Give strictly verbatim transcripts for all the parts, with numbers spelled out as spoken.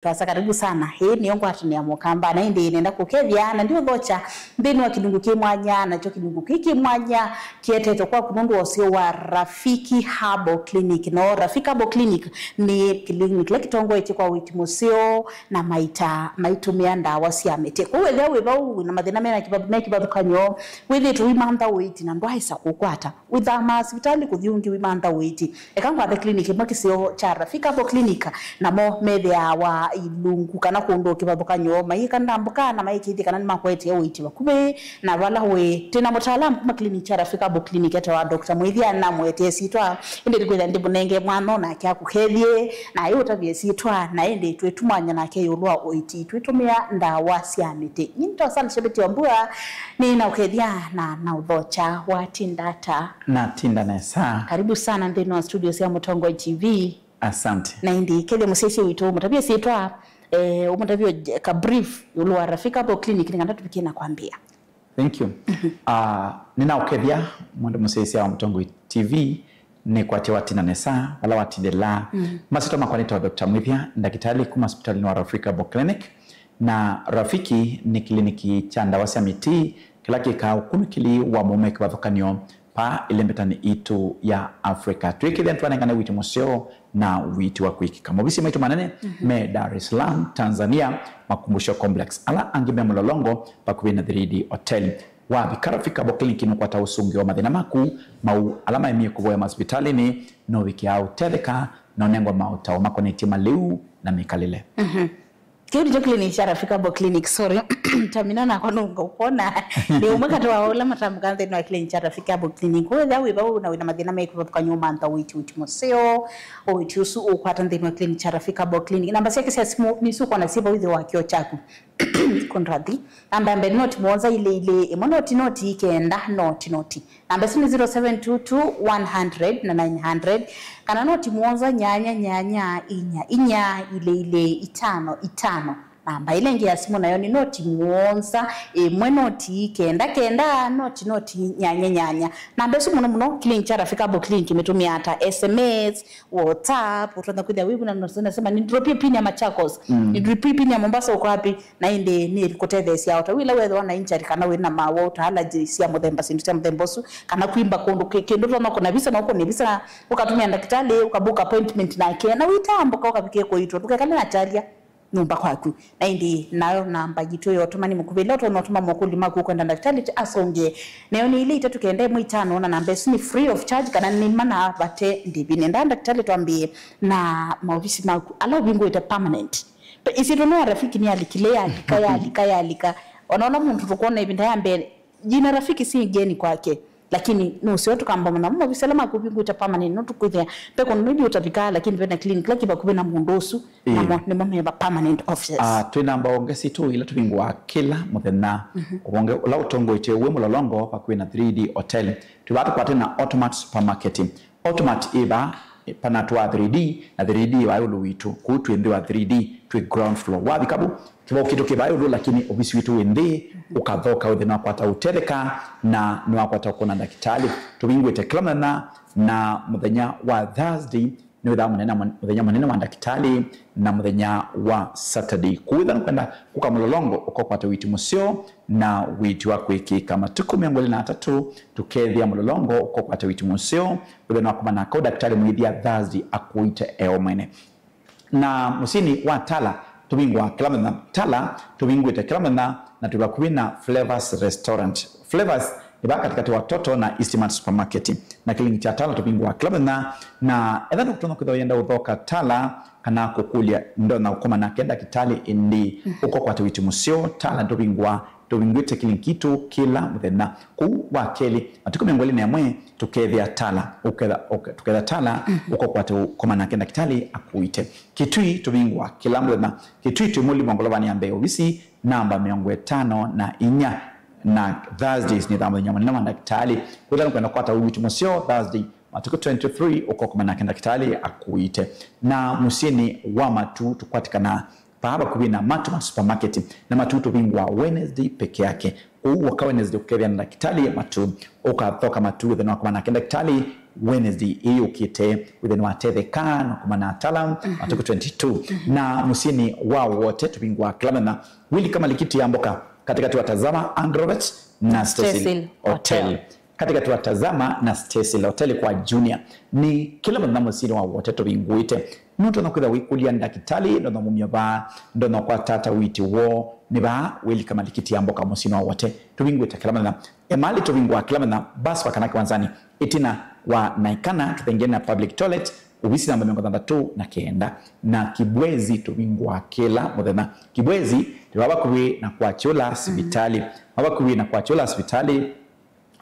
Twasa, karibu sana. Ĩĩ nĩyo ngwatanĩa mũkamba, na ĩndĩ nenda kũkethya, na ndiũthokya nthĩnĩ wa kĩlungu kĩ mwanya, nakyo kĩlungu kĩ kĩ mwanya kĩetetwe kwaku nũndũ wa ũseo wa Rafiki Herbal Clinic. No Rafiki Herbal Clinic nĩ clinic kĩla kĩtongoetye kwa ũiiti mũseo na maita maitũmĩa ndawa sya mĩtĩ. Kwoou ethĩwa wĩ vau wĩna mathĩna mena kĩvath-, me kĩvathũkany'o, wĩthĩĩtwe ũimantha ũiiti na ndwaĩsa kũkwata, wĩthama sivitalĩ kũthi ũngĩ wĩmantha ũiiti. Eka ngwathe clinic ĩmwe kĩseo kya Rafiki Herbal Clinic, namo methĩawa ilungu kana kũndũ kĩvathũkany'o, mayĩka ndambũka na mayĩkĩĩthya kana nĩmakũetee ũiiti vakuvĩ na vala wĩ. Twĩ na mũtaalamu kuma clinic kya Rafiki Herbal Clinic etawa Doctor Mwĩthya, namũetee syĩtwa, ĩndĩ nĩkwĩthĩa ndĩmũnenge mwanya nake akũkethye, na ayĩũtavye syĩtwa, na ĩndĩ twĩtumany'a nake ĩũlũ wa ũiiti twĩtũmĩa ndawa sya mĩtĩ. Nyie nĩtawa Sally Shebeti Wambua, nĩnaũkethya na naũthokya. Watinda ata? Natinda nesa. Karibu sana nthĩnĩ wa studio sya Mũtongoi T V. Asante. Na ĩndĩ kethya mũsyaĩĩsya witũ, mũtavye syĩtwa, eh, ũmũtavye j-, ka brief ĩũlũ wa Rafiki Herbal Clinic nĩ kana tũvikie na kwambĩĩa. Thank you. Ah, nĩnaũkethya mwendwa mũsyaĩĩsya wa Mũtongoi T V, nĩkwatya watinda nesa, vala watindĩlaa. Masyĩtwa makwa nĩtawa Doctor Mwĩthya, ndakĩtalĩ kuma sipitalĩnĩ wa Rafiki Herbal Clinic. Na Rafiki nĩ kĩliniki kya ndawa sya mĩtĩ kĩla kĩkaa ũkunĩkĩli wa maũme kĩvathũkany'o pa ĩlembetanĩ itũ ya Africa. Twĩkĩthya nĩtwanengane ũiiti mũseo na ũiiti wa kwĩkĩka. Maovisi maitũ manene me Dar es Salaam, Tanzania, Makumbusho Complex. Ala angĩ me Mlolongo, vakuvĩ na three D Hotel. Wavika Rafiki Herbal Clinic nũkwata ũsũngĩo wa mathĩna maku, mau ala maemie kũvoya masivitalĩnĩ, novikĩaa ũtetheka na ũnengwa maũtao makonetye malĩu na mĩkalĩle. Kĩu nĩkyo clinic kya Rafiki Herbal Clinic, sorry. Tamina nakwa nũnga ũkwona. Nĩ ũmwe katĩ wa ũla matambũka nthĩnĩ wa clinic kya Rafiki Herbal Clinic. Wĩthĩa wĩ vau na wĩna mathĩna me kĩvathũkany'o, ũmantha ũiiti, ũiiti mũseo, ũiiti ũsu ũkwata nthĩnĩ wa clinic kya Rafiki Herbal Clinic. Namba syake sya simũ nĩsu ũkwona syĩ vau ĩtheo wa kĩoo kyaku. Kũndrathi. Namba ya mbee noti mũonza ilĩ ilĩ ĩmwe noti noti kenda noti noti. Namba ĩsu nĩ zero seven two two one hundred na nine hundred, kana noti mũonza nyanya nyanya inya inya ilĩ ilĩ itano itano. Namba ĩla ĩngĩ ya simũ nayo nĩ noti mũonza ĩmwe noti kenda kenda noti noti nyanya nyanya. Namba ĩsu mũno mũno clinic kya Rafiki Herbal Clinic ĩmĩtũmĩaa ta S M S, WhatsApp, ũtonya kwĩthĩa wĩw'ana nasema nĩ ndropie pin ya Machakos, nĩ ndropie pin ya Mombasa, uko wapi? Na ĩndĩ nĩ kũtetheesya o ta wĩla wethĩwa na injury kana wĩ na mawau ta allergy sya mũthemba, syĩndũ sya mũthemba ũsu, kana kwimba kũndũ kĩ-, kĩndũ ũtonya kũna visa, no kũne visa, ũkatũmĩa ndakĩtalĩ, ũkabook appointment nake, na wĩtambũka ũkavikĩe kũitwa, ndũkekale na kyalya nyũmba kwaku. Na ĩndĩ nayo namba yitũ ya ũtũmani mũkuvĩ ĩla ũtonya ũtũma mokũlyo maku ũkwenda ndakĩtalĩ asũngĩe, nayo nĩ ilĩ itatũ kenda ĩmwe itano, na namba ĩsu nĩ free of charge kana nĩ mana vate ndĩvi. Nenda ndakĩtalĩ twambĩe na maovisi maku ala ũvingũĩte permanent. Pe-, ĩsyĩtwa nĩ wa Rafiki nĩyalikile, yalika, yalika, yalika. Onaona mũndũ tũkwona ĩvinda ya mbee, jina Rafiki si ngeni kwake, lakini nũseo tũkamba mũno. Maovisi ala makũvingũĩte permanent, no tũkwĩthĩa, pe kũndũ maybe ũtavikaa, lakini vena clinic ĩla kĩ vakuvĩ na mũndũ ũsu, namo nĩmo meva permanent offices. Ah, twĩ na mbonge sitũ ila tũvingũaa kĩla mũthenya. Ũvonge ũla ũtongoetye wĩ Mlolongo vakuvĩ na three D Hotel. Twĩ vaa tũkwate na Automat Supermarket. Automat ĩ vaa, eh, pana twa three D, na three D ĩ vaa ĩũlũ witũ. Kũu twĩ nthĩ wa three D, twĩ ground floor. Wavika vu, kĩvao kitũ kĩ vaa ĩũlũ, lakini ovisi witũ wĩ nthĩ, ũkathoka wĩthĩe nĩwakwata ũtetheka, na nĩwakwata kũona ndakĩtalĩ. Tũvingũĩte kĩla mũthenya, na mũthenya wa Thursday, nĩ wĩthaa mũnene, mũthenya mũnene wa ndakĩtalĩ, na mũthenya wa Saturday. Kũu wĩthaa nũkwenda kũka Mlolongo, ũkokwata ũiiti mũseo, na ũiiti wa kwĩkĩka. Matukũ mĩongo ĩlĩ na atatũ, tũkethĩa Mlolongo, ũkokwata ũiiti mũseo, wĩthĩe nĩwakomana kau ndakĩtalĩ Mwĩthya Thursday akũĩte e o mwene. Na mũsyĩnĩ wa Tala, tũvingũaa kĩla mũthenya. Tala, tũvingũĩte kĩla mũthenya, na twĩ vakuvĩ na Flavors Restaurant. Flavors nĩ vaa katĩkatĩ wa Total na Eastmart Supermarket. Na kĩlingi kya Tala tũvingũaa kĩla mũthenya, na ethĩwa nũkũtonya kwĩthĩwa ũyenda ũthoka Tala, kana kũkũlya ndonya kũkoma nake ndakĩtalĩ ĩndĩ ũkokwata ũiiti mũseo, Tala ndũvingũaa, tũvingũĩte kĩliniki kitũ kĩla mũthenya. Kũu wa kelĩ, matukũ mĩongo ĩlĩ na ĩmwe, tũkethĩa Tala, ũketha, ũke-, tũketha Tala, ũkokwata ũkoma nake ndakĩtalĩ akũĩte. Kitui tũvingũaa kĩla mũthenya. Kitui twĩ Mũlima ngolovanĩ ya mbee ovisi namba mĩongo ĩtano na inya, na Thursdays nĩ thaa mũthenya mũnene wa ndakĩtalĩ. Kwĩthĩwa nũkwenda kũkwata ũiiti mũseo Thursday, matukũ twenty-three ũkokoma nake ndakĩtalĩ akũĩte. Na mũsyĩnĩ wa Matuu tũkwatĩkana vaa vakuvĩ na Matuu Supermarket, na Matuu tũvingũaa Wednesday peke yake. Kwoou woka Wednesday ũkethĩa na ndakĩtalĩ Matuu, ũkathoka Matuu wĩthĩe nĩwakoma nake ndakĩtalĩ Wednesday ĩĩ yũkĩte, wĩthĩe nĩwatetheka na kuma na ataalam, matukũ twenty-two. Na mũsyĩnĩ wa Wote tũvingũa kĩla mũthenya. Willy Kamalikiti ya mboka katikati wa Tazama Agrovet na Stacyl Stacyl Hotel. Hotel. Katikati wa Tazama na Stacyl Hotel kwa Junior. Nĩ kĩla mũthenya mũsyĩnĩ wa Wote tũvingũĩte. Nũtonya kwĩthĩwa wĩkũlya ndakĩtalĩ, ndonya mumya vaa, ndonya kwata ata ũiiti woo, nĩ vaa Willy Kamalikiti ya mboka mũsyĩnĩ wa Wote. Tũvingũĩte kĩla mũthenya. Emali tũvingũa kĩla mũthenya, Baswa kana kĩwanzanĩ, ĩtina wa Naikana, tũthengeene na public toilet, ovisi namba mĩongo thanthatũ na kenda. Na Kibwezi tũvingũa kĩla mũthenya. Kibwezi nĩ vaa vakuvĩ na kwa Chula sivitali. Vaa vakuvĩ na kwa Chula sivitali,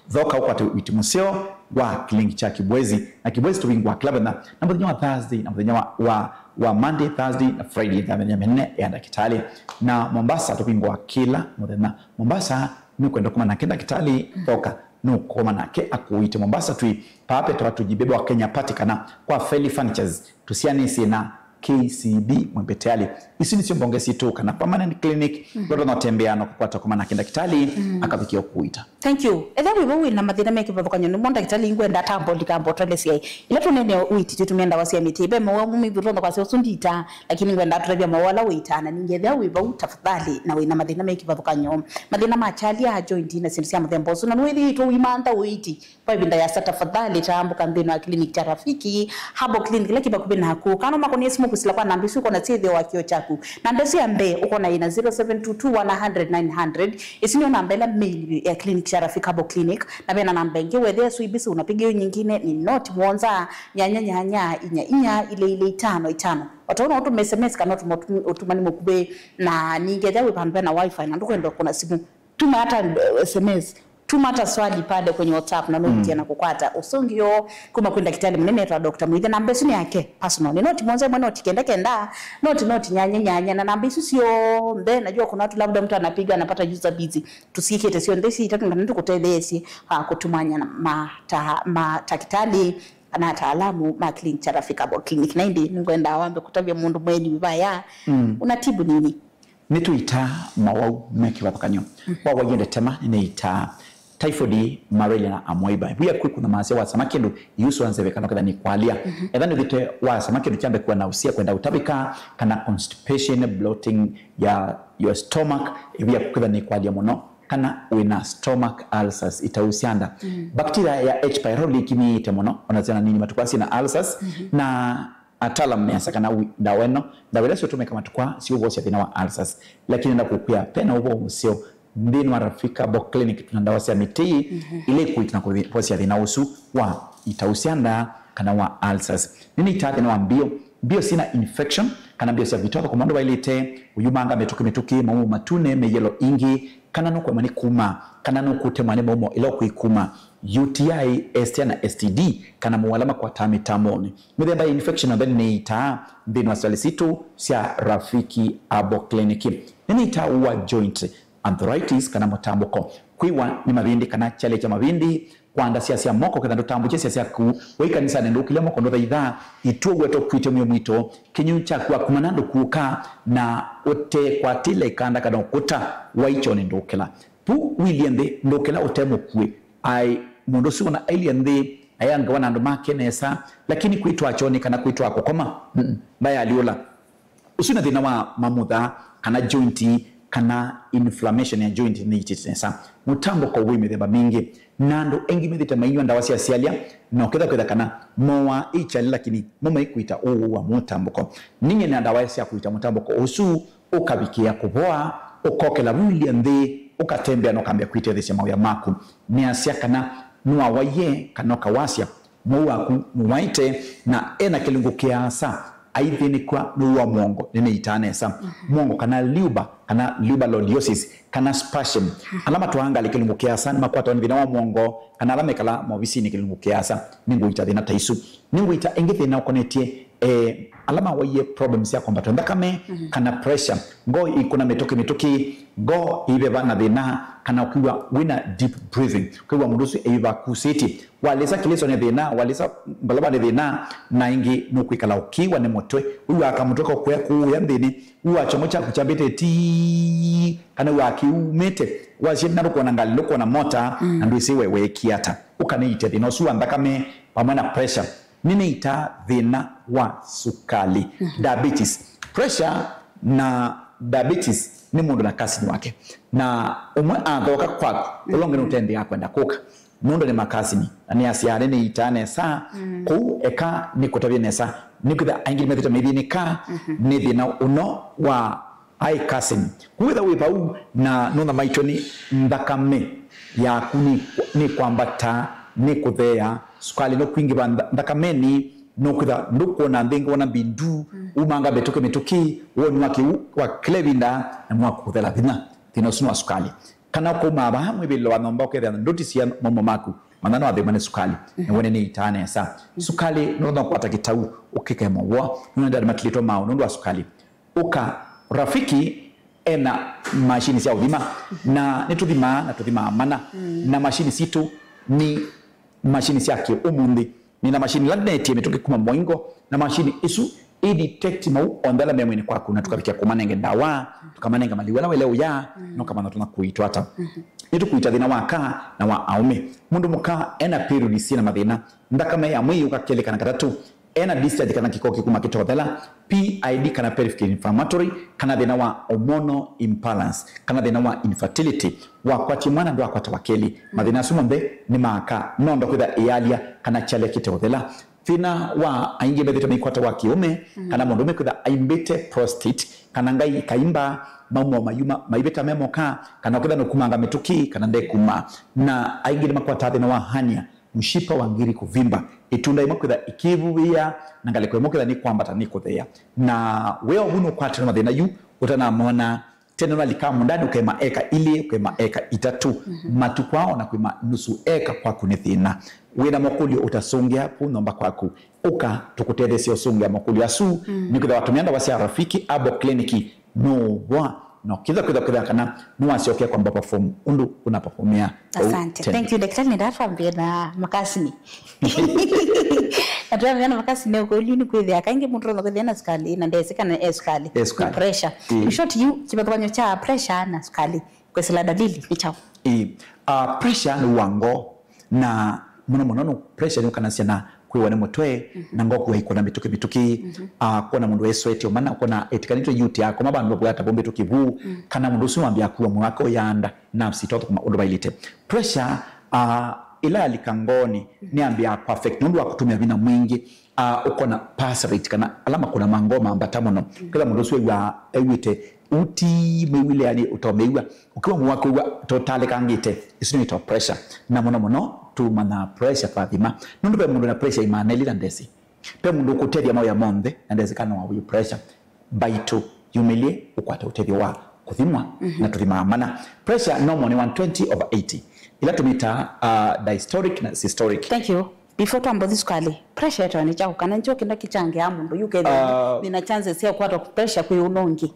thoka ũkwate ũiiti mũseo wa kĩliniki kya Kibwezi. Na Kibwezi tũvingũa kĩla mũthenya, na mũthenya wa Thursday, na mũthenya wa, wa, wa Monday, Thursday, na Friday, nĩ mĩthenya mĩnene ya ndakĩtalĩ. Na Mombasa tũvingũa kĩla mũthenya. Mombasa nũkwenda kũkoma nake ndakĩtalĩ, thoka nũkũkoma nake akũiite. Mombasa twĩ paa petwa tũjibebe wa Kenya Party kana kwa Feli Furnitures, tũsianĩsye na K C B Mwembe Tayari. Isu nĩsyo mbonge sitũ kana permanent clinic, mm, ndotonya ũtembea na kũkwata kũkoma nake ndakĩtalĩ, mm, akavikia ũkũiita. Thank you. Ethĩwa wĩ vau wĩ na mathĩna me kĩvathũkany'o, nĩmo ndakĩtalĩ ingwenda atambũlika ambotwelesya. Ila tũnene ũiiti twĩtũmĩa ndawa sya mĩtĩ, ve maũwau mumĩvu ũtonya kwasya ũsu ndiitaa, lakini ngwenda atũtavya maũwau ala ũiitaa, na ningĩ ethĩwa wĩ vau, tafadhali, na wĩ na mathĩna me kĩvathũkany'o, mathĩna ma kyalya, joint, na syĩndũ sya mũthemba ũsu, na nĩwĩthĩĩtwe ũimantha ũiiti kwa ĩvinda yĩasa, tafadhali tambũka nthĩnĩ wa clinic kya Rafiki Herbal Clinic kĩla kĩ vakuvĩ naku, kana ũmakũnĩe simũ kwĩsĩla kwa namba isu ũkona syĩ ĩtheo wa kĩoo kyaku. Namba ĩsu ya mbee ũkona yĩ na zero seven two two one hundred nine hundred. Ĩsu nĩyo namba ĩla main ya clinic kya Rafiki Herbal Clinic, na ve na namba ĩngĩ, wethĩa sui busy unapiga hiyo nyingine, ni noti mũonza nyanya nyanya inya inya ile ile itano itano. O ta ũu no ũtũme S M S kana ũtũme ũtũm-, ũtũmani mũkuvĩ, na ningĩ ethĩa wĩ vandũ ve na wifi na ndũkwenda kũna simũ, tuma hata, eh, S M S, tuma hata swali pale kwenye WhatsApp na nũvitie na kũkwata ũsũngĩo kuma kwĩ ndakĩtalĩ mũnene etwa Doctor Mũithe. Namba ĩsu nĩ yake personal. Nĩ noti mũonza ĩmwe, noti kenda kenda, noti, noti nyanya nyanya, na namba isu syonthe, najua kuna watu labda mtu anapiga anapata user busy. Tũsiĩkĩte syonthe isu itatũ kana tũkũtetheesye, ah, kũtumany'a na mata-, matakĩtalĩ na ataalamu ma clinic kya Rafiki Herbal Clinic. Na ĩndĩ nĩngwenda wambe kũtavya mũndũ mweni vaya, mm, unatibu nini? Nĩtũitaa mawau me kĩvathũkany'o. Kwa waiende tema, nĩnĩitaa typhoid, malaria na amoeba. Via kwĩkũna maasya wasama kĩndũ, use wa nzeve kana ũketha nĩ kwalya. Etha nĩthĩte wasama kĩndũ kyambe kuwa nausea, kwenda ũtavĩka, kana constipation, bloating ya your stomach, ĩvia kwĩtha nĩ kwalya mũno, kana wĩna stomach ulcers, itau sya nda. Bacteria ya H. pylori ĩkimĩĩte mũno, ona syana nini matukũ aa syĩna ulcers, na Ataalam measya kana wi-, ndawa ĩno, ndawa ila siũtũmĩka matukũ aa siũvosya thĩna wa ulcers, lakini nenda kũkwĩa, ve na ũvoo mũseo. Nthĩnĩ wa Rafiki Herbal Clinic twĩna ndawa sya mĩtĩ ila ikũiita na kũvosya thĩna ũsu wa itau sya nda kana wa ulcers. Nĩnĩitaa thĩna wa mbio, mbio syĩna infection, kana mbio sya vitotho kũma ũndũ vaĩlĩte, ũyumanga mĩtũkĩ mĩtũkĩ, maumu matune, me yellow ingĩ, kana nũkũemwa nĩ kuma, kana nũkũtemwa nĩ maumo ĩla ũkwĩkuma, U T I, S T I na S T D, kana mowau ala makwataa mĩtambonĩ. Mĩthemba ya infection yonthe nĩnĩitaa nthĩnĩ wa sivitalĩ sitũ sya Rafiki Herbal Clinic. Nĩnĩitaa ũu wa joint, arthritis kana mũtambũko, kwĩwa nĩ mavĩndĩ kana kyalya kya mavĩndĩ, kwanda siasya moko ketha ndũtambũkye siasya kũu, wai kanisanĩ ndũkĩlya moko ndũthaithaa, ituo wetwa kwĩtya mwĩo mwito, kĩnyũ kyaku akuma na ndũkũka, na ũtekwatĩla ĩkanda kana ũkũta, wai kyonĩ ndũkĩla. Vu wĩlye nthĩ ndũkĩla ũte mũkuĩ. Ai, mũndũ ũsu ona ailyĩ nthĩ, ayangĩwa na andũ make nesa, lakini kwĩtwaa kyonĩ kana kwĩtwaa kũkoma, mm, ndayaalyũla. Ũsu nĩ thĩna wa mamutha, kana joint, kana inflammation ya joint nĩyĩtĩte nesa. Mũtambũko wĩ mĩthemba mingĩ, na andũ aingĩ methĩte mainyw'a ndawa sya syalya, na ũketha kwĩtha kana mowa ĩ kyalya, lakini mo maikũita ũũ wa mũtambũko. Nĩngĩ na ndawa sya kũita mũtambũko ũsu, ũkavikĩa kũvoa, ũkokela vu wĩlye nthĩ, ũkatembea na ũkambĩa kwĩtetheesya mawĩa maku. Nĩasya kana nĩwawaie kana ũkawasya, mowau waku nũwaĩte, na ena kĩlungu kĩasa, aithĩnĩkw'a nĩ wa mwongo, nĩnĩitaa nesa. Mwongo kana luba, kana luba lolliosis, kana spasm. Ala matwaa ngalĩ kĩlungu kĩasa nĩmakwatawa nĩ thĩna wa mwongo, kana ala mekala maovisinĩ kĩlungu kĩasa. Nĩngũita thĩna ta isu. Nĩngũita ĩngĩ thĩna ũkonetye, eh, ala mawaie problems sya kwambatwa nthakame, kana pressure, ngoo ĩikũna mĩtũkĩ mĩtũkĩ, ngoo ĩiveva na thĩna, kana ũkwĩw'a wĩna deep breathing, kwĩw'a mũndũ ũsu eiveva kusĩtye, walĩsa kĩlĩsonĩ thĩna, walĩsa mbalava nĩ thĩna, na ĩngĩ nũkwĩkala ũkĩwa nĩ mũtwe, wĩw'aa kamũtwe kakwea kũũya nthĩnĩ, wĩw'aa kyomo kyaku kyambĩte tii, kana wĩw'aa kĩumĩte, wasye na ndũkwona ngalĩ, ndũkwona mota, na ndwĩsĩ we weekie ata. Ũkanĩite thĩna ũsu wa nthakame, vamwe na pressure, nĩnĩitaa thĩna wa sukali, diabetes. Pressure na diabetes nĩ mũndũ na kasini wake, na ũmwe athooka kwaku, ũla ũngĩ nũtendĩaa kwenda kũka, nũndũ nĩ makasini, na nĩ asyaa nĩnĩitaa nesa kũu. Eka nĩkũtavye nesa, nĩkwĩthĩa aingĩ nĩmethĩte maithĩnĩka nĩ thĩna ũno wa high cousin. Kwĩthĩa wĩ vau na nũthamaitwe nĩ nthakame yaku nĩ, nĩ kwambata, nĩ kũtheea, sukali nũkwingĩva ntha-, nthakamenĩ, nũkwĩthĩa ndũkwona nthĩngĩ, wona mbindu, umanga mĩtũkĩ mĩtũkĩ, woni wa kĩu wa kĩla ĩvinda, na mwaku kũthela vinya. Thĩna ũsu nĩ wa sukali. Kana ũkaumaa vaa mwĩvĩlĩlo wa nyũmba ũkethĩa ndũti sia maumo maku, manya nĩwathĩnwa nĩ sukali, na wene nĩ itaa nesa. Sukali nũtonya kũkwata kĩtau, ũkĩkema ũw'o, nũnenda nĩmakilĩtwe maũ nũndũ wa sukali. Ũka, rafiki ena mashini sya ũthima, na nĩtũthimaa na tũthimaa mana, na mashini sitũ nĩ mashini sya kĩ-ũmũnthĩ. Nĩ na mashini ĩla netie mĩtũkĩ kuma mũingo, na mashini ĩsu ĩ detect mau onthe ala me mwĩnĩ kwaku, na tũkavikĩa kũmanenge ndawa, tũkamanenga maliu ala waĩle ũya, na ũkamanya tũna kũitwa ata. Nĩtũkũita thĩna wa aka na wa aũme. Mũndũ mũka ena periods syĩna mathĩna, nthakame ya mwĩĩ yũka kelĩ kana katatũ, ena discharge kana kĩko kĩkuma kĩtothela, P I D kana pelvic inflammatory, kana thĩna wa hormonal imbalance, kana thĩna wa infertility, wakwatie mwana ndwakwata wa kelĩ. Mathĩna asu monthe nĩ ma aka, no ndokwĩtha ĩyalya kana kyalya kĩtothela. Thĩna wa aingĩ methĩtwe meikwata wa kĩũme, kana mũndũũme kwĩtha aimbĩte prostate, kana ngai kaimba, maumo mayuma maivĩta me moka, kana ũkĩtha nũkumanga mĩtũkĩ, kana ndekuma. Na aingĩ nĩmakwataa thĩna wa hernia, mshipa wa ngiri kuvimba, ĩtunda ĩmwe kwĩtha ĩkĩvuvĩa, na ngalĩko ĩmwe kwĩtha nĩ kwambata nĩ kũtheea. Na wĩa ũvu nũkwatĩwe mathĩna yu ũtanamona. Tene ũnalikaa mũndani ũkema eka ilĩ, ũkema eka itatũ. Matukũ aa ona kwĩma nusu eka kwaku nĩ thĩna. Wĩna makũlyo ũtasũngĩa kũu nyũmba kwaku, ũka tũkũtetheesye ũsũngĩa makũlyo asu. Nĩkwĩtha watumĩa ndawa sya Rafiki Herbal Clinic, nũũvwa, na ũkĩtha kwĩtha kwĩtha kana nĩwasyokea kwamba perform ũndũ ũna performĩa. Asante. Thank you, daktari. Nĩndatwambie na makasini. Atwambie na makasini ũkũlyu nĩ kwĩthĩa kaingĩ mũndũ ũtonya kwĩthĩa na sukali na ndesĩ kana e sukali. E sukali. Nĩ pressure. In short, yu kĩvathũkany'o kya pressure na sukali kwĩsĩla dalili nĩ kyaũ? Ĩĩ. Ah, pressure nĩ wa ngoo, na mũno mũno nũ pressure nĩ ũkanasya na kwĩwa nĩ mũtwe, na ngoo kũwa ikona mĩtũkĩ mĩtũkĩ. Ah, kwona mũndũ esweti omana, kwona etikanĩtwe yuti akoma vandũ vabwata vũmbĩtũ kĩvu, kana mũndũ ũsu wambĩa kuwa mwĩĩ wake ũyanda, nerves itothũkũma ũndũ vailĩte. Pressure, ah, ĩla yalika ngoonĩ, nĩyambĩaa kũ affect nũndũ wa kũtũmĩa vinya mwingĩ. Ah, ũkona pulse rate kana ala makũna ma ngoo mambata mũno. Kwĩtha mũndũ ũsu ew'aa ew'ĩte uti mwĩw'ĩle, yani ũtomeew'a, ũkiwa mwĩĩ waku wĩw'a totalekangĩte, ĩsu nĩwĩtawa pressure. Na mũno mũno tũmanyaa pressure twathima, nũndũ ve mũndũ na pressure imaana ilĩ na ndesĩ. Ve mũndũ ũkũtethya mawĩa monthe na ndesĩ kana wa wĩ pressure. Mbaitũ, yumĩlye ũkwate ũtethyo wa kũthimwa, na tũthimaa mana. Pressure normal nĩ one twenty over eighty, ila tũmĩtaa, uh, diastolic na systolic. Thank you. Before twambothi sukali, pressure etawa nĩ kyaũ? Kana nĩkyo kĩndũ kĩchangeaa mũndũ yu kethĩa nĩna chances sya kwatwa pressure kwĩ ũndũ ũngĩ?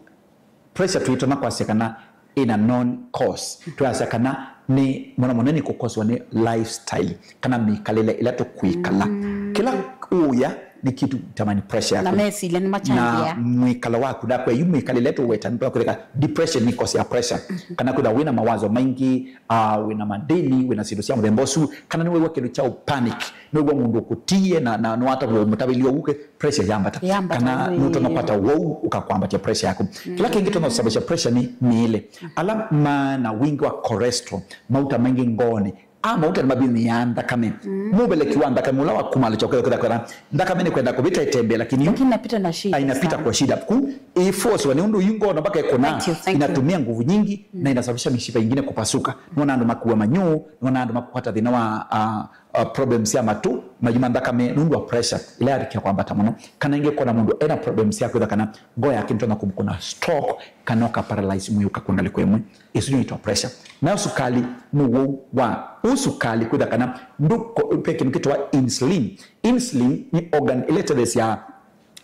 Pressure tũitonya kwasya kana ĩna known cause. Twasya kana nĩ mũno mũno nĩ kũkoswa nĩ lifestyle kana mĩkalĩle ĩla tũkwĩkala. Kĩla ũya nĩ kĩtu tamani pressure na yaku. Mesilya nĩ na machangia mwĩkalo waku. Ndakwa yu mwĩkalĩle tũweta nĩ twakwĩthĩka depression nĩ cause ya pressure. Kana kwĩtha wĩna mawazo maingĩ, ah, wĩna madeni, wĩna syĩndũ sya mũthemba ũsu, kana nĩwĩw'a kĩndũ kya panic, nĩwĩw'a mũndũ ũkũtie na, na nĩwatavw'a mũtavĩlio ũke, pressure yambata. Yambata, kana ĩĩ, nũtonya kwata wou ũkakwambatya pressure yaku. Kĩla kĩngĩ tonya kusababisha pressure nĩ mĩĩle. Ala mana wingĩ wa cholesterol, mauta maingĩ ngoonĩ, a mauta nĩmathĩnĩaa nthakame. Mũveleki wa nthakame ũla wakumalĩkya ũkethĩa kwĩtha nthakame nĩkwenda kũvĩta ĩtembee, lakini yu lakini inapita na shida, inapita sana kwa shida. Ku ĩforcewa nĩ ũndũ yu ngono mpaka ĩkũna, thank you, thank you, inatumia nguvu nyingi na inasababisha mishipa ingine kupasuka. Nona andũ makua manyũ, nona andũ makwata thĩna wa, ah, uh, problems sya matũ, mayuma nthakame nũndũ wa pressure ĩla yavikĩa kwambata mũno. Kana ĩngĩ kona mũndũ ena problems sya kwĩtha kana ngoo yake nĩtonya kũmũkũna stroke, kana ũka paralyze mwĩĩ ũkakua ngalĩko ĩmwe. Ĩsu nĩyo yĩtawa pressure. Nayo sukali nĩ wou wa ũu sukali kwĩtha kana ndũko-, ve kĩndũ kĩtawa insulin. Insulin nĩ organ ĩla ĩtetheesyaa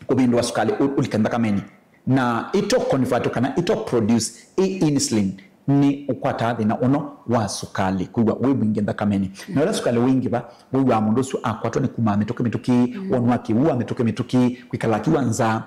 kũvĩndũa sukali ũ-, ũlike nthakamenĩ. Na ito convert kana ito produce ĩ insulin nĩ ũkwataa thĩna ũno wa sukali, kwĩw'a wĩ mwingĩ nthakamenĩ. Na ũla sukali wĩingĩva, wĩw'aa mũndũ ũsu akwatwa nĩ kumaa mĩtũkĩ mĩtũkĩ, woni wa kĩw'ũ wa mĩtũkĩ mĩtũkĩ, kwĩkala akiwa nzaa,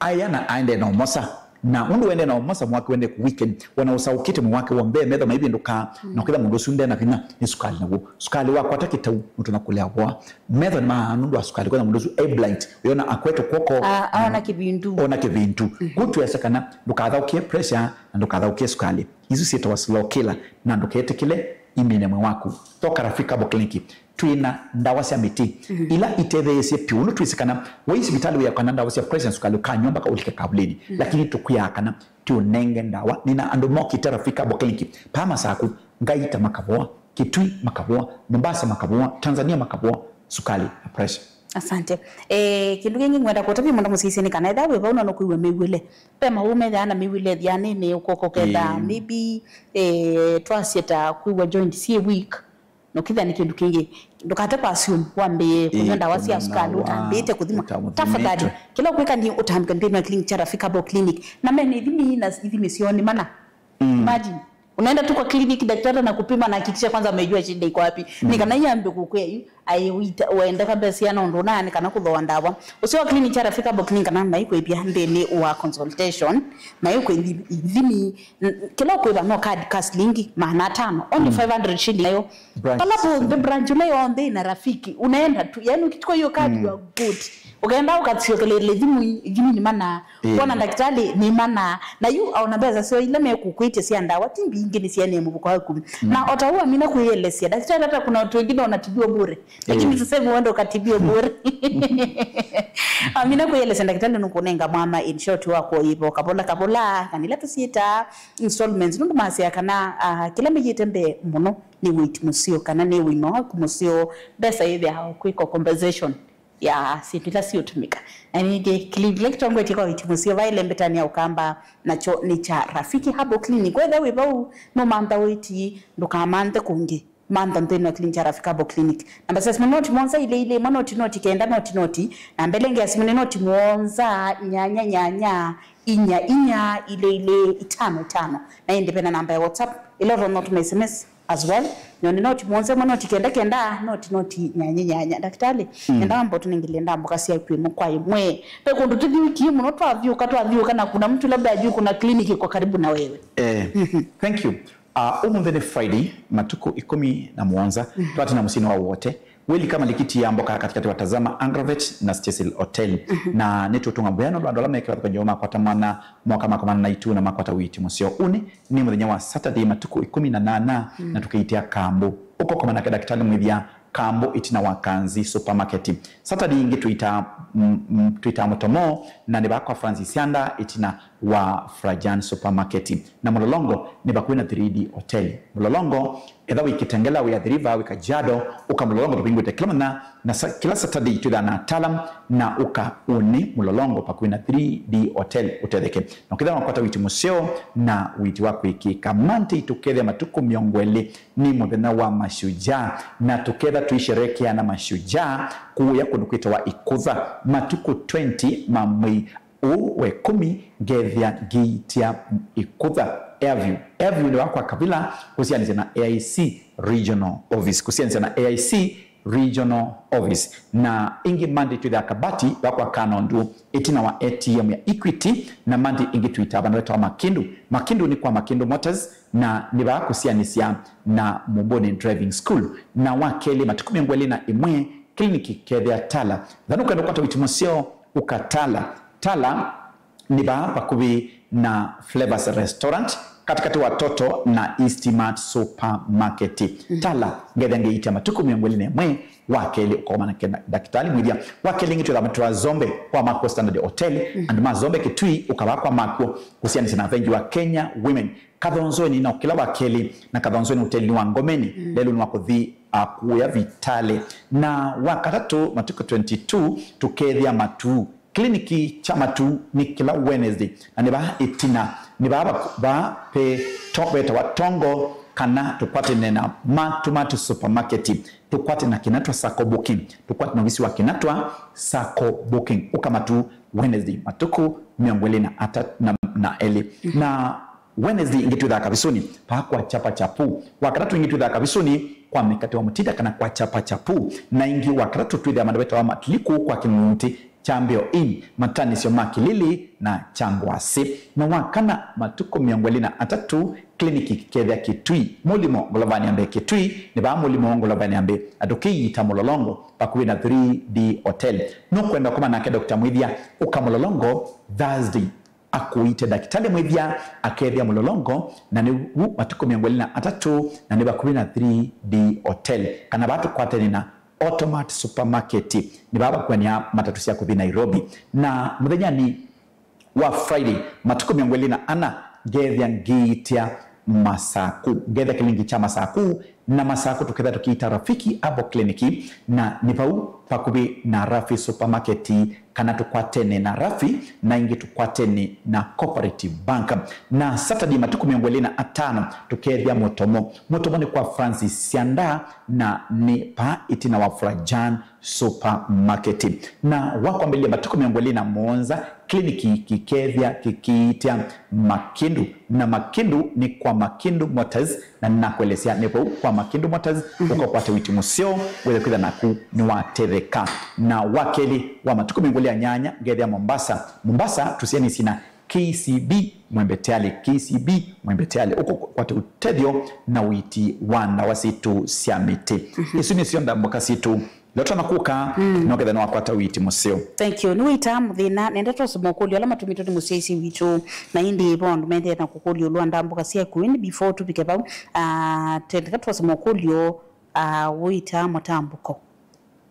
aya na aendee na ũmosa. Na mũndũ wende na ũmosa mwaki wende ku weekend, wona ũsaũkĩte mwĩ wake w'onthe, metho maivĩndũkaa, na ũkĩtha mũndũ ũsu ndena vinya, nĩ sukali naw'o. Sukali wakwata kĩtau, nũtonya kũlea voa. Metho nĩ maa nũndũ wa sukali, kwona mũndũ ũsu e blind, ũyona akwetwe kw'oko, a-, aona kĩvindu. Ona kĩvindu. Kwoou twĩasya kana ndũkathaũkĩe pressure na ndũkathaũkĩe sukali. Isu syĩtawa slow killer, na ndũketĩkĩle imine mwĩ waku. Thoka Rafiki Herbal Clinic, twĩ na ndawa sya mĩtĩ ila itetheesye piũ. Ũndũ twĩsĩ kana wai sivitalĩ wĩa kana ndawa sya pressure na sukali ũkanywa mpaka ũlike kavulĩnĩ, lakini tũkwĩaa kana tũũnenge ndawa. Nĩ na andũ mokĩte Rafiki Herbal Clinic, paa Masaku, Ngaita makavoa, Kitui makavoa, Mombasa makavoa, Tanzania makavoa sukali na pressure. Asante. Eh, kĩndũ kĩngĩ ngwenda kũtavya mũndũ mũsyaĩĩsya nĩ kana ethĩwa wĩ vau na nũkwĩw'a mĩw'ĩle, ve maũũ methĩawa na mĩw'ĩle ĩthĩanĩnĩ ũkũkũ ketha, maybe, eh, twasye ta kwĩw'a joint syĩ weak, nũkĩthĩa nĩ kĩndũ kĩngĩ. Ndũkate kwa assume wambĩĩe kũnywa ndawa sya sukali ũtambĩte kũthimwa. Tafadhali, kĩla ũkwĩka nĩ ũtambĩka nthĩnĩ wa clinic kya Rafiki Herbal Clinic. Na mena ithimi, na ithimi syoo nĩ mana. Imagine. Unaenda tu kwa clinic, daktari anakupima na hakikisha kwanza amejua shida iko wapi. Ni kana yambe kukwea yu, ai wita, uende kabla siana undu na ni kana kuthoa ndawa. Usio clinic ya Rafiki Herbal Clinic kana mai kwipia ndeni wa consultation, mai kwi ithimi, n-, kila kwiba no card ka shilingi maana atano, only five hundred shilling. Nayo pala po the branch ule yonthe ina Rafiki, unaenda tu, yani ukichukua hiyo card, you are good. Ukaenda ukatsiokelele ithimi, ithimi ni mana. Ĩĩ. Kuona ndakitali nĩ mana. Na yu aona mbesa syo ila mekukwĩtya sya ndawa ti mbingĩ, nĩ sianĩe mũvuko waku. Na o ta ũu amina kwĩelesya ndakitali, hata kuna watu wengine wanatibiwa bure, lakini tuseme wewe ndo ukatibiwa bure. Amina kwĩelesya ndakitali nũkũnenga mwama, in short, wa kũivo kavola kavola, kana ila tũsyĩtaa installments, nũndũ masya kana, ah, kĩla mĩyĩte mbee mũno nĩ weight mũseo, kana nĩ ũima waku mũseo, mbesa ĩthĩawa kwĩkwa compensation ya syĩndũ ila siũtũmĩka. Na ningĩ kĩlĩvi kĩla kĩtongoetye kwa ũiiti mũseo vaĩle mbĩtanĩ ya ũkamba, nakyo nĩ kya Rafiki Herbal Clinic. Wethĩa wĩ vau, nũmantha ũiiti, ndũkamanthe kũngĩ. Mantha nthĩnĩ wa clinic ya Rafiki Herbal Clinic. Namba sya simũ noti mũonza ilĩ ilĩ ĩmwe noti noti kenda noti noti. Namba ĩla ĩngĩ ya simũ nĩ noti mũonza nyanya nyanya inya inya ilĩ ilĩ itano itano. Na ĩndĩ ve na namba ya WhatsApp ĩla ũtonya ũtũma S M S as well. Nyo nĩ noti mũonza ĩmwe noti kenda kenda noti noti nyanya nyanya. Ndakitali, enda wamba ũtũnengelie ndambũka syaku ĩmwe kwa ĩmwe. Ve kũndũ tũthiũkie mũno, twathiũka, twathiũka, na kuna mtu labda ajui kuna kliniki iko karibu na wewe. Eh, thank you. Ah, ũmũnthĩ nĩ Friday, matukũ ĩkũmi na mũonza, twatina mũsyĩnĩ wa Wote. Wĩlika malikiti ya mboka katikati wa Tazama Agrovet na Cecil Hotel. Na nĩtũtũnga mbũya nũndũ andũ ala me kĩvathũkany'o makwata mwana, moka makomana na itu na makwata ũiiti mũseo. Ũnĩ nĩ mũthenya wa Saturday, matukũ ĩkũmi na nana, na tũkĩitia kambũ. Ũkokomana na ndakitali mwĩthya kambũ ĩtina wa Kanzi Supermarket. Saturday ĩngĩ twĩtaa, mm, mm, twĩtaa mũtomo, na nĩ vaa kwa Francis Sianda ĩtina wa Frajan Supermarket. Na Mũlolongo nĩ vakuvĩ na three D Hotel. Mũlolongo, etha wĩ Kitengela, wĩ Athi River, wĩ Kajiado, ũka Mũlolongo tũvingũĩte kĩla mũthenya, na sa-, kĩla Saturday twĩthaa na ataalam, na ũka ũnĩ Mũlolongo vakuvĩ na three D Hotel ũtetheke. Na ũkethĩa wakwata ũiiti mũseo na ũiiti wa kwĩkĩka, Monday tũkethĩa matukũ mĩongo ĩlĩ nĩ mũthenya wa mashujaa, na tũketha tũisherekea na mashujaa kũũya kũndũ kwĩtawa Ikutha matukũ twenty ma mwei ũũ wa ĩkũmi, ngethĩa ngĩitia Ikutha Airview. Airview nĩ vaa kwa Kavila kũsianĩsya na A I C Regional Office, kũsianĩsya na A I C Regional Office. Na ĩngĩ Monday twĩthaa Kabati vaa kwa Kanondu ĩtina wa A T M ya Equity, na Monday ĩngĩ twĩtaa vandũ vetawa Makindu. Makindu nĩ kwa Makindu Motors, na nĩ vaa kũsianĩsya na Mumbuni Driving School. Na wa kelĩ matukũ mĩongo ĩlĩ na ĩmwe, kliniki kethĩa Tala. Ethĩwa nũkwenda kũkwata ũiiti mũseo, ũka Tala. Tala nĩ vaa vakuvĩ na Flavors Restaurant, katĩkatĩ wa Toto na Eastmart Supermarket. Tala, ngethĩa ngĩitia matukũ mĩongo ĩlĩ na ĩmwe, wa kelĩ ũkomana na ndakitali mwĩthya. Wa kelĩ ĩngĩ twĩthaa matũra Zombe kwa Makuo Standard Hotel, andũ ma Zombe Kitui, ũka vaa kwa Makuo, kũsianĩsya na vengi wa Kenya Women. Kathonzweni no kĩla wa kelĩ, na Kathonzweni hotelini wa Ngomeni, lelũnĩ wa kũthi, a, kũya vitalĩ. Na wa katatũ, matukũ twenty-two, tũkethĩa Matuu. Kliniki kya Matuu nĩ kĩla Wednesday, na nĩ vaa ĩtina, nĩ vaa vak-, vaa ve to-, vetawa Tongo, kana tũkwatene na Matumatu Supermarket, tũkwate na Kinatwa Sacco Booking, tũkwate na ovisi wa Kinatwa Sacco Booking. Ũka Matuu Wednesday, matukũ mĩongo ĩlĩ na atatũ na, na elĩ. Na Wednesday ĩngĩ twĩthaa Kavisũnĩ, vaa kwa Chapa Chapu. Wakatatũ ĩngĩ twĩthaa Kavisũnĩ kwa Mĩkate wa Mũtinda kana kwa Chapa Chapu. Na ĩngĩ Wakatatũ twĩthĩa vandũ vetawa Matiliku kwa Kĩng'uti Kyambĩo Inn, matanĩsyo ma Kĩlili na Kyangwasĩ. Na wa kana, matukũ mĩongo ĩlĩ na atatũ, kliniki kĩkethĩa Kitui. Mũlimo ngolovanĩ ya mbee Kitui, nĩ vaa Mũlimo ngolovanĩ ya mbee, na tũkĩiita Mũlolongo vakuvĩ na three D Hotel. Nũkwenda kũma nake Doctor Mwĩthya, ũka Mũlolongo Thursday. Akũite ndakĩtalĩ Mwĩthya akethĩa Mũlolongo, na nĩ vu matukũ mĩongo ĩlĩ na atatũ, na nĩ vakuvĩ na three D Hotel, kana vaa tũkwatene na Automat Supermarket, nĩ vaa vakuanĩa matatũ sya kũthi Nairobi. Na mũthenyanĩ wa Friday, matukũ mĩongo ĩlĩ na ana, ngethĩa ngĩitya Masaku, ngethĩa kĩlingi kya Masaku, na Masaku tũkethĩa tũkĩita Rafiki Herbal Clinic, na nĩ vau vakuvĩ na Rafi Supermarket, kana tũkwatene na Rafi, na ĩngĩ tũkwatene na Cooperative Bank. Na Saturday, matukũ mĩongo ĩlĩ na atano, tũkethĩa Mũtomo. Mũtomo nĩ kwa Francis Sianda, na nĩ vaa ĩtina wa Frajan Supermarket. Na wa kwambĩlĩlya matukũ mĩongo ĩlĩ na mũonza, kliniki kĩkethĩa kĩkĩitya Makindu, na Makindu nĩ kwa Makindu Motors, na nĩnakwelesya nĩ vau kwa Makindu Motors, ũkakwate ũiiti mũseo, wĩthe kwĩtha naku nĩwatetheka. Na wa kelĩ wa matukũ mĩongo ĩlĩ na nyanya, ngethĩa Mombasa. Mombasa tũsianĩsye na K C B Mwembe Tayari, K C B Mwembe Tayari, ũkũkwate ũtethyo na ũiiti wa ndawa sitũ sya mĩtĩ. Isu nĩsyo ndambũka sitũ. Ĩla twana kũka, no ketha nĩwakwata ũiiti mũseo. Thank you. Nĩwĩtaa mũthĩna, nenda twose mokũlyo ala matũmĩtwe nĩ mũsyaĩĩsya witũ, na ĩndĩ vo andũ mendee na kũkũlya ĩũlũ wa ndambũka sya Queen. Before tũvike vau, ah, tendeka twose mokũlyo, ah, wĩtaa mũtambũko.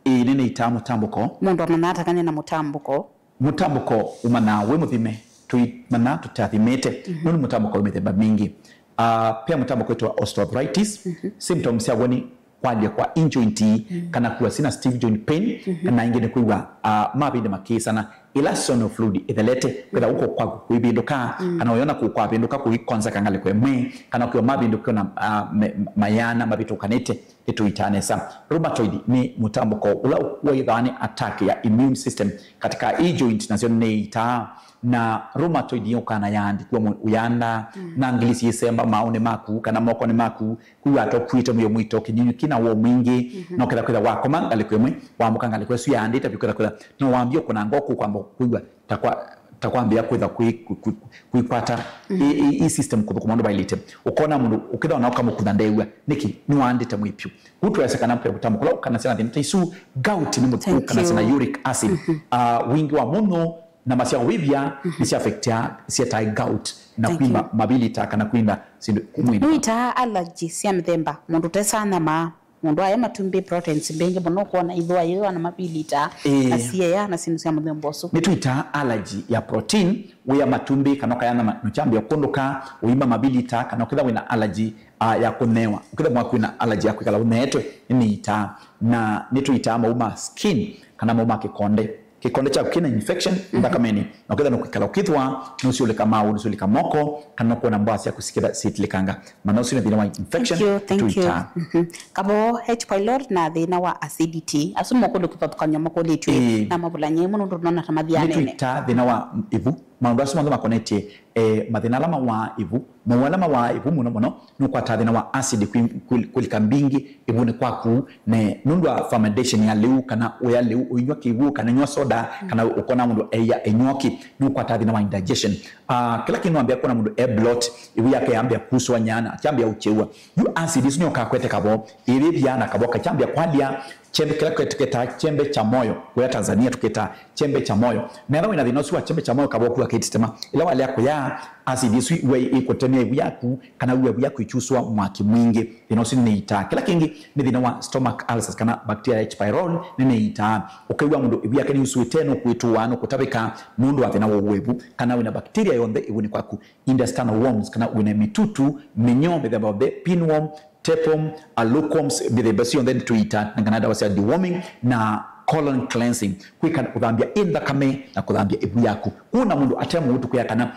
Ĩĩ, nĩnĩitaa mũtambũko. Mũndũ amanyaa ata kana ena mũtambũko? Mũtambũko ũmanyaa wĩ mũthime, tũimanyaa tũtathimĩte, nũndũ mũtambũko wĩ mĩthemba mingĩ. Ah, ve mũtambũko wĩtawa osteoarthritis, symptoms syaw'o nĩ kwalya kwa injoint, kana kwĩw'a syĩna stiff joint pain, kana ĩngĩ nĩ kwĩw'a, ah, mavĩndĩ makĩĩsana, ĩla zonal fluid ĩthelete, kwĩtha ũko kwaku kũivĩndũka, kana ũyona kũu kwavĩndũka kũikonzeka ngalĩko ĩmwe, kana kwĩw'a mavĩndĩ ũkĩona, ah, me- mayana mavĩtũkanĩte, nĩtũitaa nesa. Rheumatoid nĩ mũtambũko ũla wĩthĩawa nĩ attack ya immune system katika ii joint, nasyo nĩitaa. Na rheumatoid yũkaa na yaandĩkwa mũ- ũyanda, na ngili syĩsemba maũnĩ maku kana mokonĩ maku, kwĩw'a ta ũkuĩte mũyo mũito, kĩnyunyu kĩna woo mwingĩ, na ũketha kwĩtha wakoma ngalĩko ĩmwe, wamũka ngalĩko ĩsu yaandĩte vyũ, kwĩtha kwĩtha no wambie kũnanga ũkũ kwamba kwĩw'a ta kwa ta kwambĩa kwĩtha kwĩ- kwĩ- kwĩ- kwĩkwata ĩ- ĩ- ĩ system kũthũkũma ũndũ vaĩlĩte. Ũkona mũndũ ũkĩtha ona ũkamũkutha ndew'a nĩkĩ nĩwaandĩte mwĩ vyũ. Kũu twĩasya kana pea mũtambũko ũla ũkanasya na thĩna ta isu, gout nĩ mũthũkanasya na uric acid. Ah, wingĩ wa mũnyũ na masya ũvĩvya nĩsyaffectia syetae gout na kwimba mavilita kana kwimba syĩndũ mwĩnĩ. Nĩwĩtaa allergy sya mĩthemba, mũndũ ũtesa nyama, mũndũ aya matumbĩ, proteins mbingĩ mũno, ũkwona ithũa yĩthũa na mavilita, na siea na syĩndũ sya mũthemba ũsu. Nĩtwĩtaa allergy ya protein, wĩa matumbĩ kana ũkaya nyama nũkyambĩa kũndũka, ũima mavilita, kana ũkĩtha wĩna allergy, ah, ya kũnewa, ũkĩtha mwaku wĩna allergy ya kwĩkala ũneetwe, nĩnĩitaa. Na nĩtwĩtaa mau ma skin kana mau ma kĩkonde. Kĩkonde kyaku kĩna infection nthakamenĩ, na ũkethĩa nũkwĩkala ũkĩthwa, nũsyũlĩka maũ, nũsyũlĩka moko, kana nũkwona mbaa syaku sikĩtha sitilĩkanga. Mana ũsu nĩ thĩna wa infection. Thank you, thank you. Tũitaa. Mhm. Kavo H. pylori na thĩna wa acidity. Asu nĩ makũlyo kĩvathũkany'o makũlĩtw'e. Ĩĩ. Na mavulany'a ĩmwe nũndũ nona ta mathianene. Nĩtwĩtaa thĩna wa ĩvu. Maũndũ asu monthe makonetye, eh, mathĩna ala mawaa ĩvu. Mowau ala mawaa ĩvu mũno mũno nũkwataa thĩna wa acid kwĩ- kwĩ- kũlika mbingĩ ĩvunĩ kwaku, ne nũndũ wa fermentation ya lĩu, kana ũya lĩu, ũinywa kĩw'ũ, kana ũinywa soda, kana ũkona mũndũ eia ĩnyw'oki, nũkwataa thĩna wa indigestion. Ah, kĩla kĩndũ wambĩa kuona mũndũ e bloat, ĩvu yake yambĩa kusũany'a na kyambĩa ũkyew'a. Yu acid isu nĩũkakwete kavo, ĩvĩvya na kavo kakyambĩa kwalya, chembe kĩla tũketaa chembe cha moyo, kũya Tanzania tũketaa chembe cha moyo. Na ethĩwa wĩna thĩna ũsu wa chembe cha moyo, kavo ku akĩtĩtema. Ĩla walea kũya, acid ĩsu wĩa ĩkũtemea ĩvu yaku, kana wĩa ĩvu yaku ĩkyusũa mwaki mwingĩ. Thĩna ũsu nĩ itaa. Kĩla kĩngĩ nĩ thĩna wa stomach ulcers kana bacteria H. pylori nĩ nĩ itaa. Ũkew'a mũndũ ĩvu yake nĩyusũĩte, nũkwĩtũa, nũkũtavĩka nũndũ wa thĩna wa ũw'o ĩvu, kana wĩna bacteria yonthe ĩvunĩ kwaku. Intestinal worms, kana wĩna mĩtutu, mĩnyoo mĩthemba yonthe, pinworm, tapeworm, a loopworms, mĩthemba ĩsu yonthe nĩtũitaa, na kana ndawa sya deworming na colon cleansing, kwĩka kũthambia ĩ nthakame na kũthambia ĩvu yaku. Kwona mũndũ ate mũutu kwĩa kana,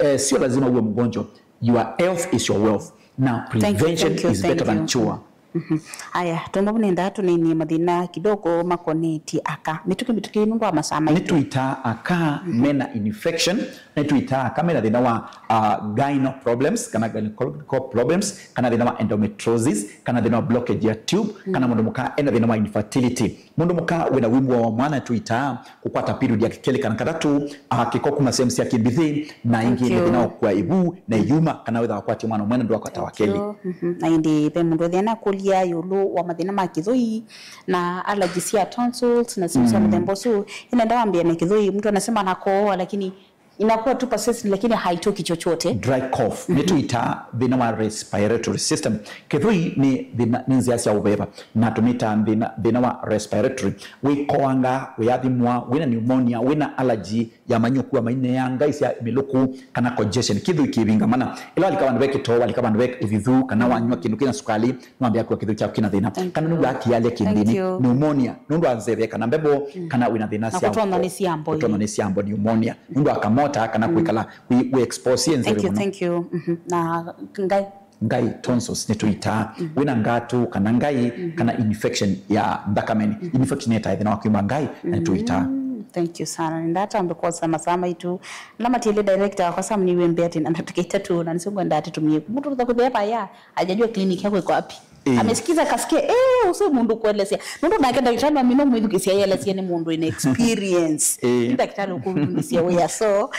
eh, sio lazima uwe mgonjwa, your health is your wealth, na prevention is better than cure. Mhm. Aya, tũmwe nenda tũnenie mathĩna kidogo makonetye aka. Mĩtũkĩ mĩtũkĩ nũndũ wa masaa maitũ. Nĩtũitaa aka mena infection, nĩtũitaa aka mena thĩna wa uh, gyno problems, kana gynecological problems, kana thĩna wa endometriosis, kana thĩna wa blockage ya tube, kana mũndũ mũka ena thĩna wa infertility. Mũndũ mũka wĩna wimbo wa mwana tũitaa kũkwata period ya kelĩ kana katatũ, ah, kĩko kuma sehemu sya kĩmbithĩ, na ĩngĩ nĩ thĩna wa kũkua ĩvu na ĩyuma, kana wĩtha wakwatie mwana ũmwe na ndwakwata wa kelĩ. Mhm. Na ĩndĩ ve mũndũ ethĩa nakũlya ĩũlũ wa mathĩna ma kĩthũi na allergy sya tonsils na sehemu sya mũthemba ũsu. Ĩnenda wambĩa na kĩthũi, mtu anasema anakohoa lakini inakuwa tu persistent, lakini haitoki chochote. Dry cough. Nĩtũitaa thĩna wa respiratory system. Kĩthũi nĩ thĩna, nĩ nzĩa sya ũveva, na tũmĩtaa thĩna, thĩna wa respiratory. Wĩkoanga, wĩyathimwa, wĩna pneumonia, wĩna allergy ya manyũkua maineanga isya mĩlũkũ, kana congestion. Kĩthũi kĩvinga mana. Ĩla walika vandũ ve kĩtoo, walika vandũ ve ũthithu, kana wanywa kĩndũ kĩna sukali, nĩwambĩa kwĩwa kĩthũi kyaku kĩna thĩna. Kana nũndũ wa kĩalya kĩndĩnĩ, pneumonia, nũndũ wa nzeve kana mbevo, kana wĩna thĩna sya kũtonwa nĩ syambo, kũtonwa nĩ syambo, pneumonia, nũndũ wa kamota kana kwĩkala wĩ, wĩ expose nzeve mũno. Thank you. Mhm. Na ngai. Ngai, tonsils, nĩtũitaa. Wĩna ngatũ kana ngai, kana infection ya nthakame. Infection nĩtae thĩna wa kwĩmba ngai, na nĩtũitaa. Mm, thank you sana. Nĩndatambe kwosa masaa maitũ. Ala matiele director wakwa Sam niwe mbea tena ndatĩkĩte tu, na nĩsio ngwenda atĩtũmie. Mũndũ ũtha kũthea vaya, ajajua clinic yako iko wapi. Ĩĩ. Amesikiza kasikia, eh, ũsu mũndũ kuelesya. Nũndũ nake ndagĩtarĩ wa mĩno mwĩthukĩsya yelesya nĩ mũndũ ĩna experience. Ĩĩ. Nĩ ndagĩtarĩ ũkũvundisya wĩa. So,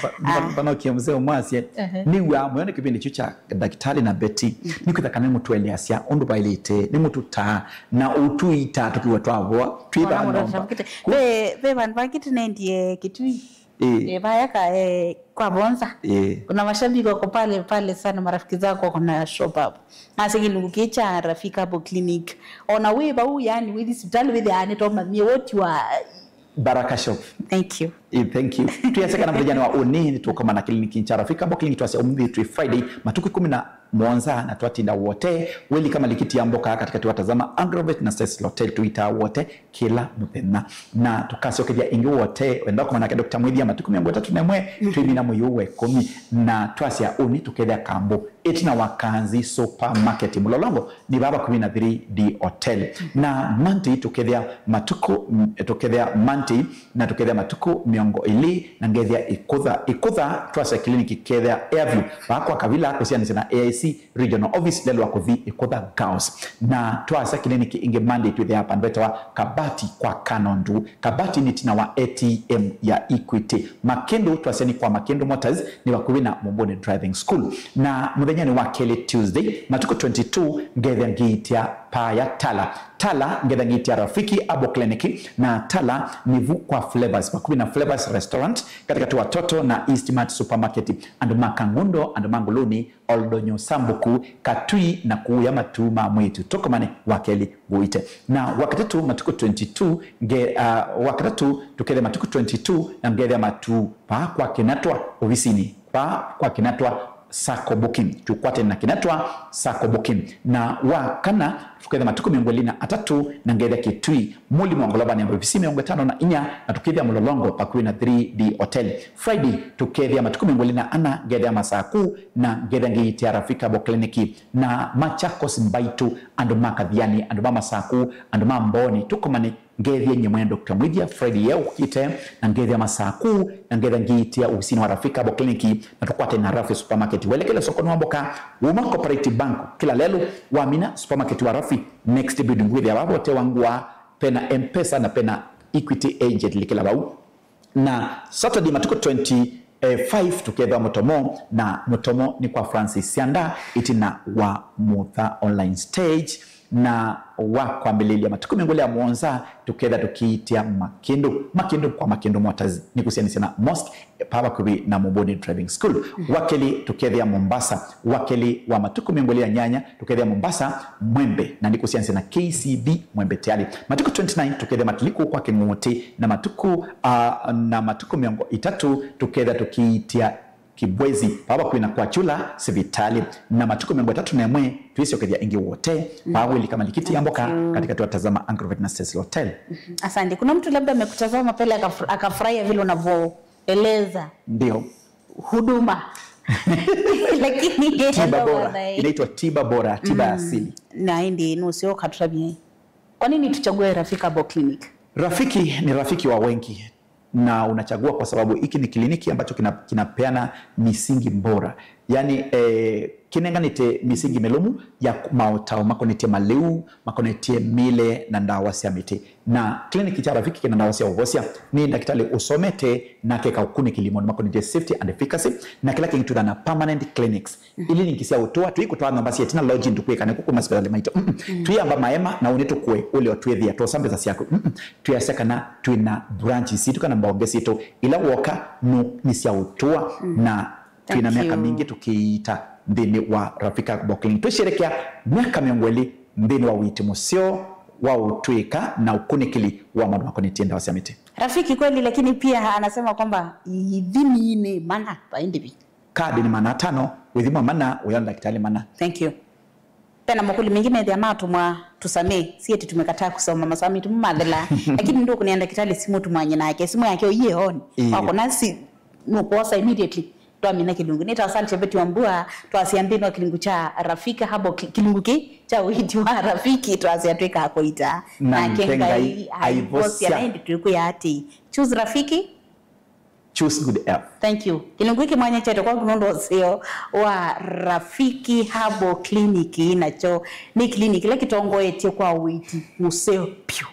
vanokia mzee ũmwasye, nĩw'a mũyo nĩ kĩvĩndĩ kyu kya ndagĩtarĩ na Betty. Nĩkwĩtha kana nĩmũtũeleasya ũndũ vaĩlĩte, nĩmũtũtaa na ũtũitaa tũkĩwa twavoa twĩ vaa nyũmba. Ve, ve vandũ vangĩ tũnendie Kitui. Eh. Eh, vaya ka, eh, kwa Bonza. Eh. Kuna mashabiki wako pale pale sana, marafiki zako wako na shop hapo. Nasi kilungu kicha Rafika hapo clinic. Ona we ba u yani with hospital with yani to mamie what you are. Baraka shop. Thank you. Eh, thank you. Tuyaseka na vijana wa uni tukomana clinic cha Rafika hapo clinic twasya ũmũnthĩ twĩ Friday matukũ ikũmi na mũonza na twatinda wote, weli kama likiti ya mboka katikati wa Tazama Agrovet na Cecil Hotel, tuitaa wote kĩla mũthenya. Na tũkasyokethya ĩngĩ wote, wenda kũmana nake Doctor Mwĩthia matukũ mĩongo ĩtatũ na ĩmwe, twĩmina mũyũ wa ĩkũmi, na twasya ũni tũkethĩa kambu. Ĩtina wa Kanzi Supermarket, Mũlolongo, nĩ vaa vakuvĩ na three D Hotel. Na Monday tũkethĩa matukũ, mm, tũkethĩa Monday, na tũkethĩa matukũ mĩongo ĩlĩ na ngethĩa ĩkũtha. Ĩkũtha twasya clinic kethĩa Airview, vaa kwa Kavila kũsianĩsya na A I C Regional Office lelwa kũthi Ĩkũtha Girls. Na twasya clinic ĩngĩ Monday twĩthĩa vandũ vetawa Kabati kwa Kanondu. Kabati nĩ tina wa A T M ya Equity. Makĩndũ twasya nĩ kwa Makĩndũ Motors, nĩ vakuvĩ na Mumbuni Driving School. Na mũthenyanĩ wa kelĩ Tuesday, matukũ twenty-two, ngethĩa ngĩitia paa ya Tala. Tala, ngetha ngĩitia Rafiki Herbal Clinic, na Tala nĩ vu kwa Flavors, vakuvĩ na Flavors Restaurant, katikati wa Toto na East Mart Supermarket, andũ ma Kangundo, andũ ma Nguluni, Oldonyo Sambuku, Katui na kuuya matu ma mwitu. Tũkomane wa kelĩ ngũite. Na wakatatũ matukũ twenty-two, nge, uh, wakatatũ tũkethĩa matukũ twenty-two na ngethĩa matu paa kwa Kinatwa ovisini. Paa kwa Kinatwa Sacco Booking. Tũkwatene na Kinatwa Sacco Booking. Na wa kana, tũkethĩa matukũ mĩongo ĩlĩ na atatũ na ngethĩa Kitui, Mũlimũ wa Ngolova namba visi mĩongo ĩtano na inya, na tũkethĩa Mũlolongo vakuvĩ na three D Hotel. Friday, tũkethĩa matukũ mĩongo ĩlĩ na ana, ngethĩa Masaku, na ngethĩa ngĩitia Rafika Herbal Clinic. Na Machakos Mbaitũ, andũ ma Kathiani, andũ ma Masaku, andũ ma Mbooni, tũkomane ngethie nyie mwene Doctor Mwĩthia Friday ya ũkĩte, na ngethia Masaku, na ngetha ngĩitia ovisinĩ wa Rafika Herbal Clinic, na tũkwate na Rafi Supermarket. Welekele sokoni wa mboka, uma Cooperative Bank, kĩla lelũ, wamina Supermarket wa Rafi, next building, wĩthĩa vavote wa ngũa, pena M-Pesa na pena Equity Agent likĩla vau. Na Saturday matukũ twenty-five tũkethwa Mũtomo, na Mũtomo nĩ kwa Francis Sianda, ĩtina wa Mutha Online Stage. Na wa kwambĩlĩlya matukũ mĩongo ĩlĩ na mũonza, tũketha tũkĩitia Makĩndũ, Makĩndũ kwa Makĩndũ Motors, nĩ kũsianĩsya na mosque, paa vakuvĩ na Mumbuni Driving School. Wa kelĩ tũkethĩa Mombasa, wa kelĩ wa matukũ mĩongo ĩlĩ na nyanya, tũkethĩa Mombasa, Mwembe, na nĩ kũsianĩsya na K C B Mwembe tayarĩ. Matukũ twenty-nine tũkethĩa Matiliku kwa Kĩng'ũtĩ, na matukũ, ah, na matukũ mĩongo ĩtatũ tũketha tũkĩitia Kibwezi, paa vakuvĩ na kwa Chula sivitalĩ. Na matukũ mĩongo ĩtatũ na ĩmwe, twĩsyokethya ĩngĩ wote, paa wĩlika malikiti ya mboka katikati wa Tazama Agrovet na Cecil Hotel. Mhm. Asante. Kuna mtu labda amekutazama pale akafur-, akafurahia vile unavyoeleza. Ndio. Huduma. Lakini Tiba bora, inaitwa tiba bora, tiba ya asili. Na ĩndĩ nũseo katũtavye, kwa nini tuchague Rafiki Herbal Clinic? Rafiki ni rafiki wa wengi, na unachagua kwa sababu hiki ni kliniki ambacho kina, kinapeana misingi bora, yaani eh, kinenganite misingi milumu ya maotao makonetie maliu, makonetie mĩĩle na ndawa sya mĩtĩ. Na kliniki kya Rafiki kina ndawa sya ũvosya, ni ndakitali ũsomete na akeka ũkunĩkĩli maũndũ makonetie safety and efficacy, na kĩla kĩngĩ twĩthaa na permanent clinics. Ili lingi sya ũtũa, tũikũtwaa nyũmba sya ĩtina lodging, tũkwĩka nĩkũ kuma sipitalĩ maitũ. Mm-mm. Twĩamba maema na ũnĩ tũkũe ũleo twĩthĩa twosa mbesa syaku. Mm-mm. Twĩasya kana twĩna branch sitũ kana mbonge sitũ, ila woka nũ nĩ sya ũtũa. Mm. Na twĩna myaka mingĩ tũkĩita nthĩnĩ wa Rafiki Herbal Clinic. Twĩsherekea myaka mĩongo ĩlĩ nthĩnĩ wa ũiiti mũseo wa ũtw'ĩka na ũkunĩkĩli wa maũndũ makonĩtie ndawa sya mĩtĩ. Rafiki kweli, lakini pia anasema kwamba ithimi nĩ mana vaĩ ndĩvi. Kadi nĩ maana atano, wĩthimwa mana, wĩona ndakĩtalĩ mana. Thank you. Pena makũlyo mengĩ methĩa matũmwa, tusamee, si eti tumekataa kusoma, masaa maitũ mathela. Lakini ndũkũnĩa ndakĩtalĩ simũ, tumwany'e nake simũ yake ũiye on. Ĩĩ. Wakona si nũkwosa immediately. Twamina kĩlungu. Nĩtawa Sally Chebet Wambua, twasya nthĩnĩ wa kĩlungu kya Rafiki Herbal Cl-, kĩlungu kĩ kya ũiiti wa Rafiki, twasya twĩkaa kũita. Nake Ngai aivosya. Na ĩndĩ twĩkwĩa atĩ, choose Rafiki. Choose good health. Thank you. Kĩlungu kĩ mwanya kyetu kwa nũndũ ũseo wa Rafiki Herbal Clinic, nakyo nĩ clinic ĩla kĩtongoetye kwa ũiiti mũseo piũ.